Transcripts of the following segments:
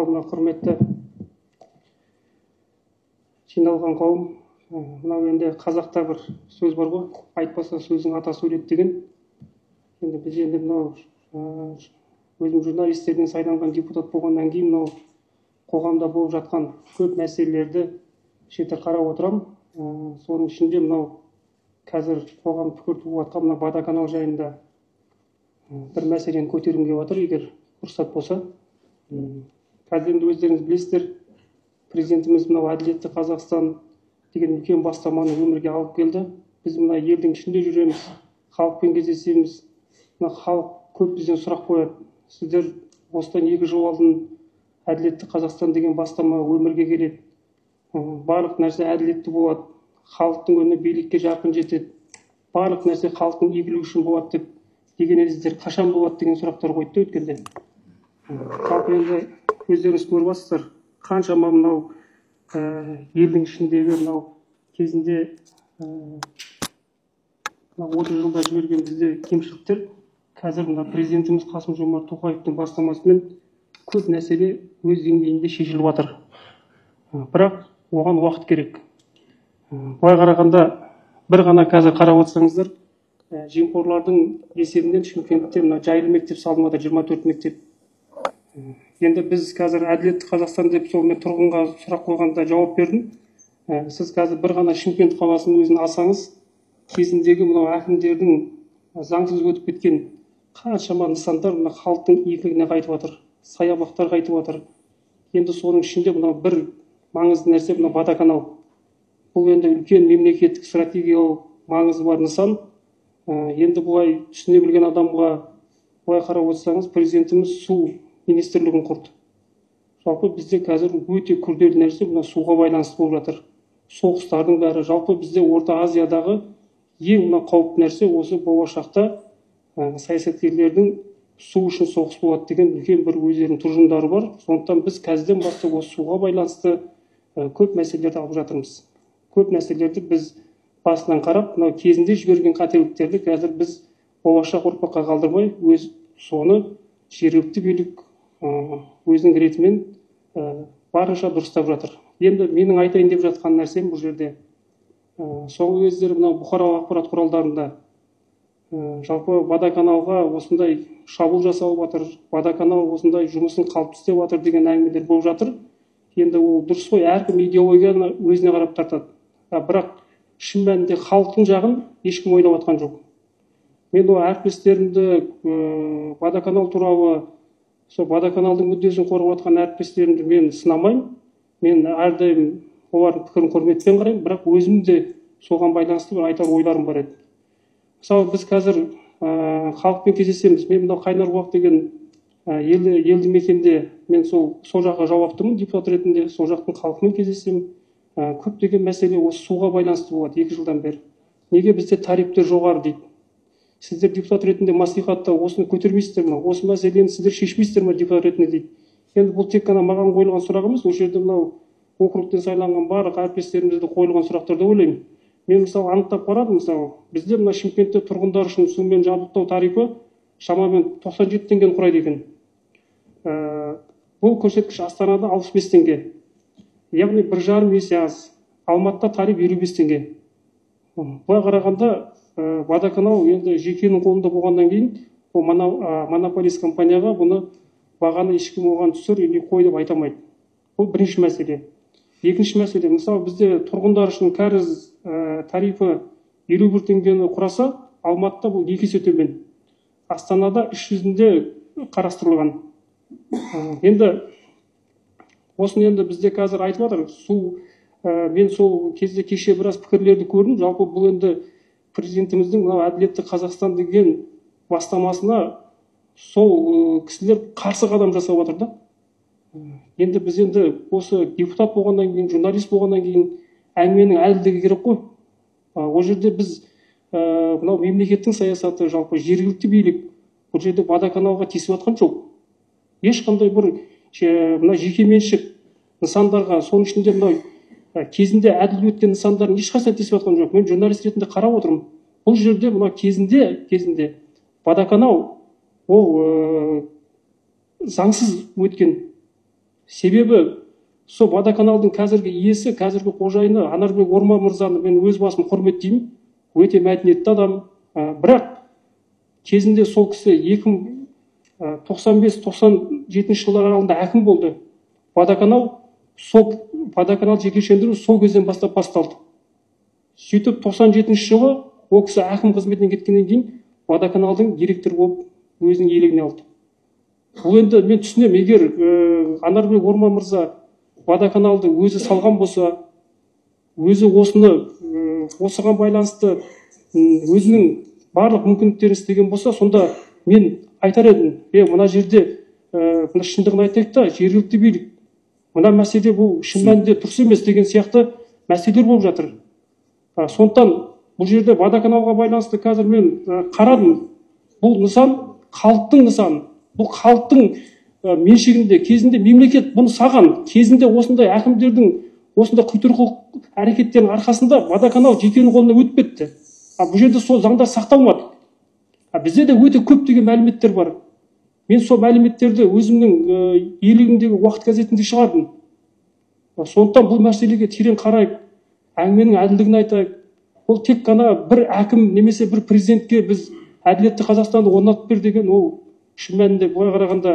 Ал мына құрметті жиналған қауым, мынау енді қазақта бір сөз бар ғой, айтпаса сөздің атасы өледі деген. Енді біз енді мынау өзім журналистерден сайланған депутат болғаннан кейін мынау қоғамда болып жатқан көп мәселелерді жіті қарап отырамын. Соның ішінде мынау қазір қоғам пікір туып жатқан мына водоканал жайында бір мәселені көтергім келіп отыр, егер рұқсат болса. Қазір енді өздеріңіз білесіздер, президентіміз мынау әділетті Қазақстан деген үлкен бастаманы өмірге алып келді. Біз мына елдің ішінде жүреміз, халықпен кездесеміз. Мына халық көп бізден сұрақ қояды. Сіздер осыдан 2 жыл алдын әділетті Қазақстан деген бастама өмірге келеді. Барлық нәрсе әділетті болады, халықтың үні билікке жақын жетеді, барлық нәрсе халықтың игілігі үшін болады деп деген едіңіздер, қашан болады деген сұрақтар қойды да өткенде. Жалпы енді өздеріңіз көріп жатсыздар, қаншама мынау елдің ішіндегі мынау кезінде мынау 30 жылда жіберген бізде кемшіліктер қазір мына президентіміз Қасым-Жомарт Тоқаевтың бастамасымен көп мәселе өз деңгейінде шешіліп жатыр. Бірақ оған уақыт керек. Былай қарағанда бір ғана қазір қарап отырсаңыздар, жемқорлардың есебінен Шымкентте мына жайлы мектеп салынып жатыр, 24 мектеп. Енді біз қазір әділетті Қазақстан деп сол мен тұрғынға сұрақ қойғанда жауап бердім. Сіз қазір бір ғана Шымкент қаласының өзін алсаңыз, кезіндегі мынау әкімдердің заңсыз өтіп кеткен қаншама нысандар мына халықтың игілігіне қайтып жатыр, саябақтар қайтып жатыр. Енді соның ішінде мынау бір маңызды нәрсе мына водоканал. Бұл енді үлкен мемлекеттік стратегиялық маңызы бар нысан. Енді бұлай түсіне білген адамға былай қарап отырсаңыз, президентіміз су министрлігін құрды. Жалпы бізде қазір өте күрделі нәрсе мына суға байланысты болып жатыр. Соғыстардың бәрі, жалпы бізде Орта Азиядағы ең мына қауіпті нәрсе осы болашақта саясаткерлердің су үшін соғыс болады деген үлкен бір өздерінің тұжырымдары бар. Сондықтан біз қазірден бастап осы суға байланысты көп мәселелерді алып жатырмыз. Көп мәселелерді біз басынан қарап, мынау кезінде жіберген қателіктерді қазір біз болашақ ұрпаққа қалдырмай, өз соны жергілікті билік өзінің ретімен барынша дұрыстап жатыр. Енді менің айтайын деп жатқан нәрсем бұл жерде соңғы кездері мынау бұқаралық ақпарат құралдарында жалпы водоканалға осындай шабуыл жасалып жатыр, водоканал осындай жұмысын қалыпты істеп жатыр деген әңгімелер болып жатыр. Енді ол дұрыс қой, әркім идеологияны өзіне қарап тартады. Бірақ шын мәнінде халықтың жағын ешкім ойлап жатқан жоқ. Мен ол әріптестерімді водоканал туралы, сол водоканалдың мүддесін қорғап жатқан әріптестерімді мен сынамаймын. Мен әрдайым олардың пікірін құрметпен қараймын, бірақ өзім де соған байланысты бір айтар ойларым бар еді. Мысалы, біз қазір халықпен кездесеміз. Мен мынау Қайнарбұлақ деген елді мекенде мен сол жаққа жауаптымын депутат ретінде, сол жақтың халқымен кездесемін. Көптеген мәселе осы суға байланысты болады 2 жылдан бері. Неге бізде тарифтер жоғары дейді. Сіздер депутат ретінде мәслихатта осыны көтермейсіздер ме? Осы мәселені сіздер шешпейсіздер ме депутат ретінде дейді. Енді бұл тек қана маған қойылған сұрақ емес, ол жерде мынау округтен сайланған барлық әріптестерімізге қойылған сұрақтар деп ойлаймын. Мен мысалы анықтап қарадым, мысалы бізде мына Шымкентте тұрғындар үшін сумен жабдықтау тарифі шамамен 97 теңгені құрайды екен. Бұл көрсеткіш Астанада 65 теңге. Яғни 1,5 есе аз. Алматыда тариф 55 теңге. Былай қарағанда водоканал енді жекенің қолында болғаннан кейін ол монополист компанияға бұны бағаны ешкім оған түсір или қой деп айта алмайды. Бұл бірінші мәселе. Екінші мәселе, мысалы бізде тұрғындар үшін кәріз тарифі 51 теңгені құраса, Алматыда бұл 2 есе төмен. Астанада 300-інде қарастырылған. Енді осыны енді бізде қазір айтып жатыр, су, мен сол кезде кеше біраз пікірлерді көрдім. Жалпы бұл енді президентіміздің мынау әділетті Қазақстан деген бастамасына сол кісілер қарсы қадам жасап жатыр да. Енді біз енді осы депутат болғаннан кейін, журналист болғаннан кейін әңгіменің әділдігі керек қой. Ол жерде біз мынау мемлекеттің саясаты, жалпы жергілікті билік бұл жерде водоканалға тиісіп жатқан жоқ. Ешқандай бір мына жекеменшік нысандарға, соның ішінде мынау кезінде әділ өткен нысандардың ешқайсысына тиісіп жатқан жоқ. Мен журналист ретінде қарап отырмын. Бұл жерде мына кезінде водоканал ол заңсыз өткен. Себебі сол водоканалдың қазіргі иесі, қазіргі қожайыны Анарбек Орман мырзаны мен өз басым құрметтеймін, өте мәдениетті адам. Бірақ кезінде сол кісі 1995-97 жылдар аралығында әкім болды. Водоканал, сол водоканал жекешелендіру сол кезден бастап басталды. Сөйтіп 97 жылы ол кісі әкім қызметінен кеткеннен кейін водоканалдың директоры болып өзінің иелігіне алды. Бұл енді мен түсінемін, егер Анарбек Орман мырза водоканалды өзі салған болса, өзі осыны осыған байланысты өзінің барлық мүмкіндіктерін істеген болса, сонда мен айтар едім, мына жерде мына шындығын айтайық та, жергілікті билік мына мәселе бұл шын мәнінде дұрыс емес деген сияқты мәселелер болып жатыр. Сондықтан бұл жерде водоканалға байланысты қазір мен қарадым, бұл нысан халықтың нысаны, бұл халықтың меншігінде. Кезінде мемлекет бұны саған, кезінде осындай әкімдердің осындай құйтырқы әрекеттерінің арқасында водоканал жекенің қолына өтіп кетті. Бұл жерде сол заңдар сақталмады. Бізде де өте көптеген мәліметтер бар. Мен сол мәліметтерді өзімнің иелігімдегі Уақыт газетінде шығардым. Сондықтан бұл мәселеге терең қарайық, әңгіменің әділдігін айтайық. Ол тек қана бір әкім немесе бір президентке біз әділетті Қазақстанды орнатып бер деген, ол шын мәнінде былай қарағанда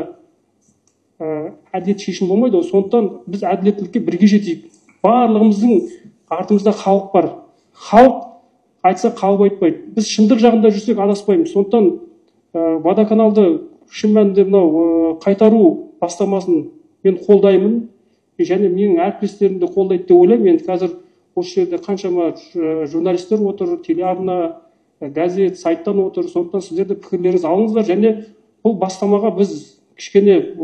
әділетті шешім болмайды. Сондықтан біз әділеттілікке бірге жетейік. Барлығымыздың артымызда халық бар. Халық айтса қалып айтпайды. Біз шындық жағында жүрсек адаспаймыз. Сондықтан водоканалды шын мәнінде мынау қайтару бастамасын мен қолдаймын. Және менің әріптестерім де қолдайды деп ойлаймын. Енді қазір осы жерде қаншама журналистер отыр, телеарна, газет, сайттан отыр. Сондықтан сіздер де пікірлеріңізді алыңыздар. Және бұл бастамаға біз кішкене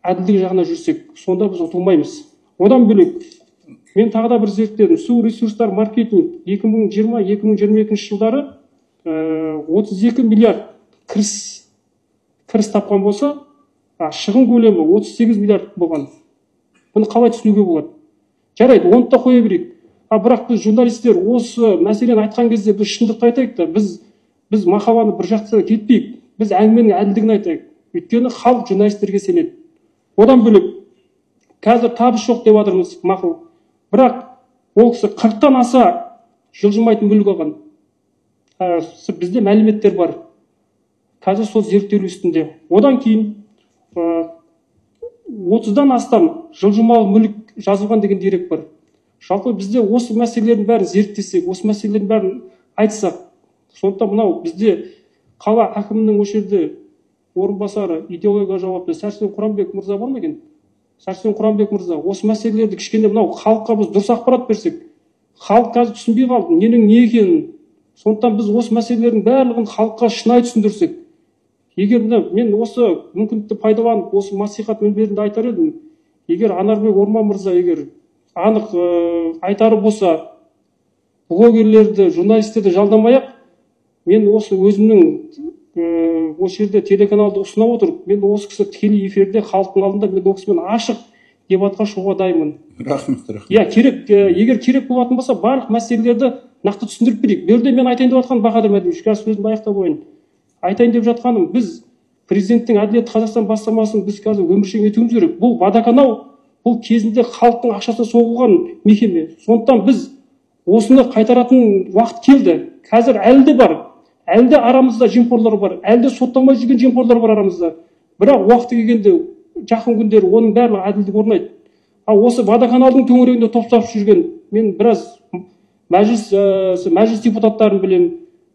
әділдік жағына жүрсек, сонда біз ұтылмаймыз. Одан бөлек мен тағы да бір зерттедім. Су ресурстар маркетинг 2020-2022 жылдары 32 миллиард кіріс тапқан болса, шығын көлемі 38 миллиард болған. Бұны қалай түсінуге болады? Жарайды, оны да қоя берейік. Бірақ біз журналистер осы мәселені айтқан кезде біз шындықты айтайық та, біз махаббаны бір жақты кетпейік, біз әңгіменің әділдігін айтайық. Өйткені халық журналистерге сенеді. Одан бөлек қазір табыс жоқ деп жатырмыз, мақұл. Бірақ ол кісі 40-тан аса жылжымайтын мүлік алған. Бізде мәліметтер бар. Қазір сол зерттелу үстінде. Одан кейін 30-дан астам жылжымалы мүлік жазылған деген дерек бар. Жалпы бізде осы мәселелердің бәрін зерттесек, осы мәселелердің бәрін айтсақ, сондықтан мынау бізде қала әкімінің осы жерде орынбасары, идеологияға жауапты Сәрсен Құранбек мырза бар ма екен? Сәрсен Құранбек мырза, осы мәселелерді кішкене мынау халыққа біз дұрыс ақпарат берсек, халық қазір түсінбей қалды, ненің не екенін. Сондықтан біз осы мәселелердің барлығын халыққа шынайы түсіндірсек. Егер мен осы мүмкіндікті пайдаланып, осы мәслихат мінберінде айтар едім, егер Анарбек Орман мырза егер анық айтары болса, блогерлерді, журналистерді жалдамай-ақ, мен осы өзімнің осы жерде телеканалды ұсына отырып, мен осы кісі тікелей эфирде халықтың алдында мен ол кісімен ашық дебатқа шығуға дайынмын. Рахмет, рахмет. Иә, керек, егер керек болатын болса, барлық мәселелерді нақты түсіндіріп берейік. Бұл жерде мен айтайын деп жатқаным, Бахадыр Мәдиевич, қазір сөзімді аяқтап қояйын. Айтайын деп жатқаным, біз президенттің әділетті Қазақстан бастамасын біз қазір өміршең етуіміз керек. Бұл водоканал, бұл кезінде халықтың ақшасына соғылған мекеме. Сондықтан біз осыны қайтаратын уақыт келді. Қазір әлі де бар. Әлі де арамызда жемқорлар бар, әлі де сотталмай жүрген жемқорлар бар арамызда. Бірақ уақыты келгенде, жақын күндері оның барлығы әділдік орнайды. Ал осы водоканалдың төңірегінде топтасып жүрген, мен біраз мәжіліс депутаттарын білемін,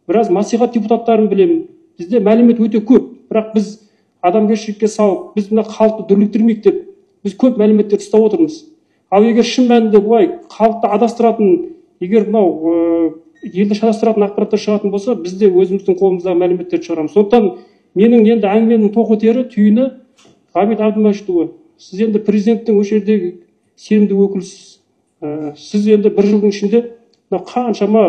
біраз мәслихат депутаттарын білемін. Бізде мәлімет өте көп, бірақ біз адамгершілікке салып, біз мына халықты дүрліктірмейік деп біз көп мәліметтерді ұстап отырмыз. Ал егер шын мәнінде былай халықты адастыратын, егер мынау елді шатастыратын ақпараттар шығатын болса, біз де өзіміздің қолымыздағы мәліметтерді шығарамыз. Сондықтан менің енді әңгіменің тоқетері, түйіні Ғабит Әбдімәжітұлы, сіз енді президенттің осы жердегі сенімді өкілісіз. Сіз енді бір жылдың ішінде мына қаншама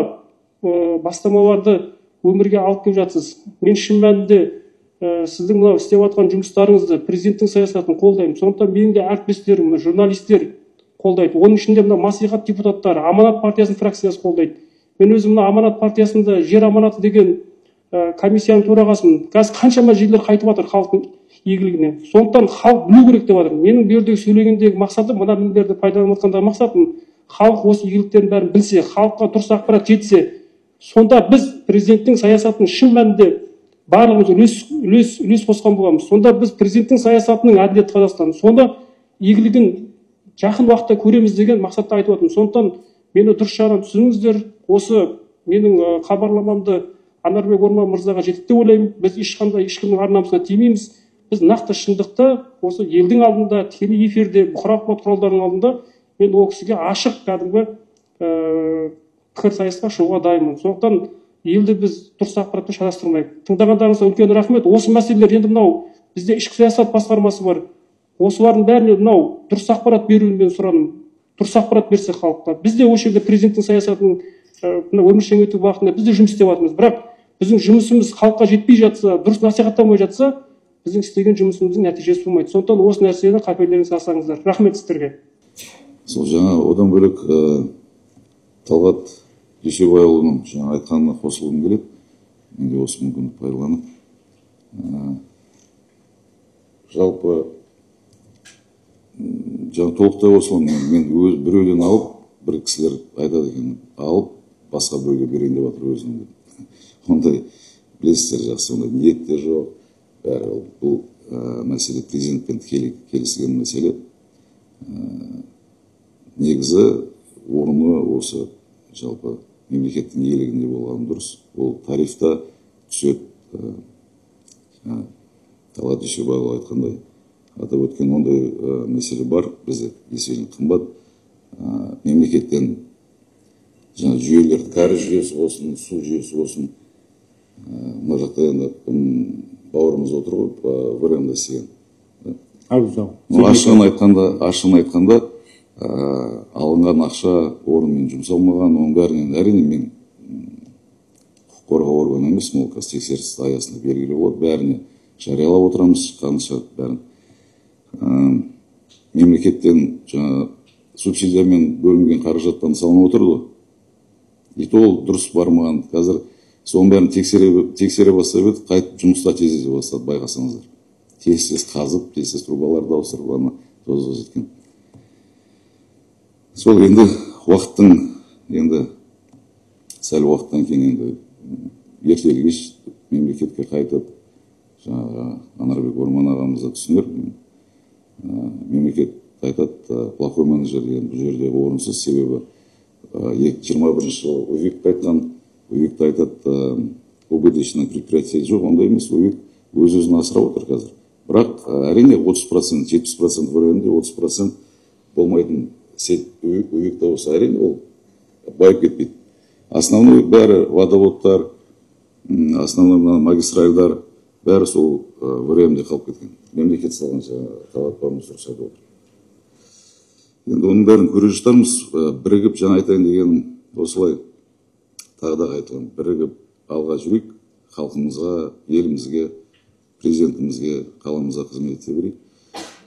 бастамаларды өмірге алып келіп жатсыз. Мен шын мәнінде сіздің мынау істеп жатқан жұмыстарыңызды, президенттің саясатын қолдаймын. Сондықтан менің де әріптестерім, журналистер қолдайды. Оның ішінде мына мәслихат депутаттары, Аманат партиясының фракциясы қолдайды. Мен өзім мына Аманат партиясында жер аманаты деген комиссияның төрағасымын. Қазір қаншама жерлер қайтып жатыр халықтың игілігіне. Сондықтан халық білу керек деп жатыр. Менің бұл жердегі сөйлегендегі мақсатым, мына мінберді пайдаланып жатқандағы мақсатым, халық осы игіліктердің бәрін білсе, халыққа дұрыс ақпарат жетсе, сонда біз президенттің саясатын шын мәнінде барлығымыз үлес қосқан боламыз. Сонда біз президенттің саясатының әділетті Қазақстан, сонда игілігін жақын уақытта көреміз деген мақсатта айтып отырмын. Сондықтан мені дұрыс жағынан түсініңіздер. Осы менің хабарламамды Анарбек Орман мырзаға жетті деп ойлаймын. Біз ешқандай ешкімнің ар намысына тимейміз. Біз нақты шындықты осы елдің алдында, тікелей эфирде, бұқаралық ақпарат құралдарының алдында мен ол кісіге ашық кәдімгі пікірсайысқа шығуға дайынмын. Сондықтан елді біз дұрыс ақпаратпен шатастырмайық. Тыңдағандарыңызға үлкен рахмет. Осы мәселелер енді мынау бізде ішкі саясат басқармасы бар. Осылардың бәріне мынау дұрыс ақпарат беруін мен сұрадым. Дұрыс ақпарат берсе халыққа. Біз де осы жерде президенттің саясатын мына өміршең ету бағытында біз де жұмыс істеп жатырмыз. Бірақ біздің жұмысымыз халыққа жетпей жатса, дұрыс насихатталмай жатса, біздің істеген жұмысымыздың нәтижесі болмайды. Сондықтан осы нәрсені қаперлеріңізге алсаңыздар. Рахмет сіздерге. Сол жаңа одан бөлек Талғат Дүйсебайұлының жаңа айтқанына қосылғым келеді. Мен де осы мүмкіндікті пайдаланып, жалпы жаңа толықтай қосыламын. Мен өз біреуден алып, бір кісілер айтады екен, алып басқа біреуге берейін деп жатыр өзінің деп. Ондай білесіздер жақсы, ондай ниет те жоқ. Бәрі бұл мәселе президентпен тікелей келісілген мәселе. Негізі орны осы жалпы мемлекеттің иелігінде болғаны дұрыс. Ол тарифта түседі. Талғат Дүйсебайұлы айтқандай, атап өткен ондай мәселе бар. Бізде действительно қымбат. Мемлекеттен жаңа жүйелер, кәріз жүйесі болсын, су жүйесі болсын. Мына жақта енді бауырымыз отыр ғой, ВРМ-да істеген. Ашығын айтқанда, алынған ақша орнымен жұмсалмаған, оның бәрінен әрине мен құқық қорғау органы емеспін, ол қазір тексеріс аясында белгілі болады, бәріне жариялап отырамыз, қанша бәрін. Мемлекеттен жаңа субсидиямен бөлінген қаражаттан салынып отырды ғой. И то ол дұрыс бармаған. Қазір соның бәрін тексере бастап еді, қайтып жұмыста тездете бастады, байқасаңыздар. Тез-тез қазып, тез-тез трубаларды ауыстырып, ана тозығы жеткен. Сол енді уақыттың, енді сәл уақыттан кейін енді ертелі кеш мемлекетке қайтып, жаңағы Анарбек Орман ағамыз да түсінер. Мемлекет айтады, плохой менеджер деген бұл жерде орынсыз, себебі 21 жылы УВИК қайтқан, УВИК айтады, убыточное предприятие жоқ, ондай емес, УВИК өз-өзін асырап отыр қазір. Бірақ әрине 30%, 70% ВРМ-де 30% болмайтын сеть УВИК-та болса, әрине ол байып кетпейді. Основной бәрі водоводтар, основной мына магистральдар, бәрі сол ВРМ-де қалып кеткен. Мемлекет салған жаңа Талғат бауырымыз дұрыс айтып отыр. Енді оның бәрін көре жатармыз. Бірігіп, жаңа айтайын дегенім осылай, тағы да қайталамын, бірігіп алға жүрейік, халқымызға, елімізге, президентімізге, қаламызға қызмет ете берейік.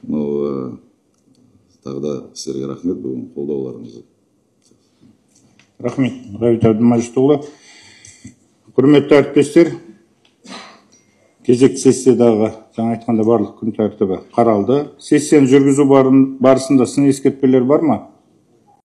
Мынау тағы да сіздерге рахмет бүгін қолдауларыңызға. Рахмет, Ғабит Әбдімәжітұлы. Құрметті әріптестер, кезекті сессиядағы жаңа айтқанда барлық күн тәртібі қаралды. Сессияны жүргізу барысында сын ескертпелер бар ма?